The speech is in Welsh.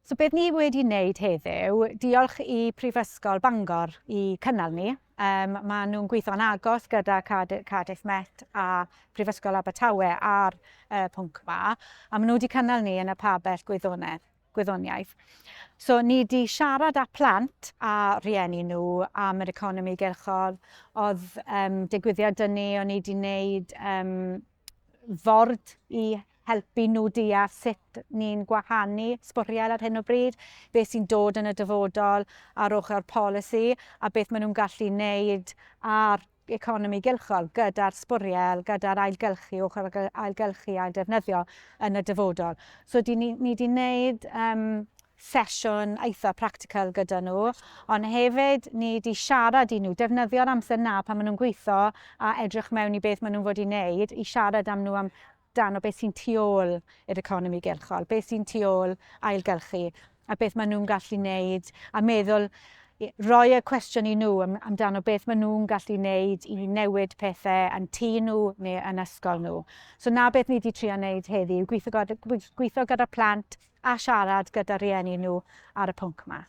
So beth ni wedi wneud heddiw, diolch i Prifysgol Bangor i cynnal ni. Um, maen nhw'n gweithio'n agos gyda Cardiff Met a Prifysgol Abertawe ar y pwnc yma, a maen nhw wedi cynnal ni yn y pabell gwyddonedd, gwyddoniaeth. So ni wedi siarad â plant a rhieni nhw am yr economi gylchol. Oedd um, digwyddiad dyn ni, o'n ni wedi wneud um, ford i helpu nhw deall sut ni'n gwahanu sbwriel ar hyn o bryd, beth sy'n dod yn y dyfodol ar ochr polisi a beth maen nhw'n gallu wneud ar economi gylchol gyda'r sbwriel, gyda'r ailgylchu, ochr ailgylchu, ailddefnyddio yn y dyfodol. So di, ni, ni di wneud um, sesiwn eitha practical gyda nhw, ond hefyd ni di siarad i nhw, defnyddio'r amser na pan maen nhw'n gweithio a edrych mewn i beth maen nhw'n fod i wneud, i siarad am nhw am dan o beth sy'n tu ôl i'r economi gylchol, beth sy'n tu ôl ailgylchu a beth maen nhw'n gallu wneud a meddwl, rhoi y cwestiwn i nhw am, amdano beth maen nhw'n gallu wneud i newid pethau yn tŷ nhw neu yn ysgol nhw. So na beth ni wedi trio wneud heddi, gweithio gyda, gweithio gyda plant a siarad gyda rhieni nhw ar y pwnc yma.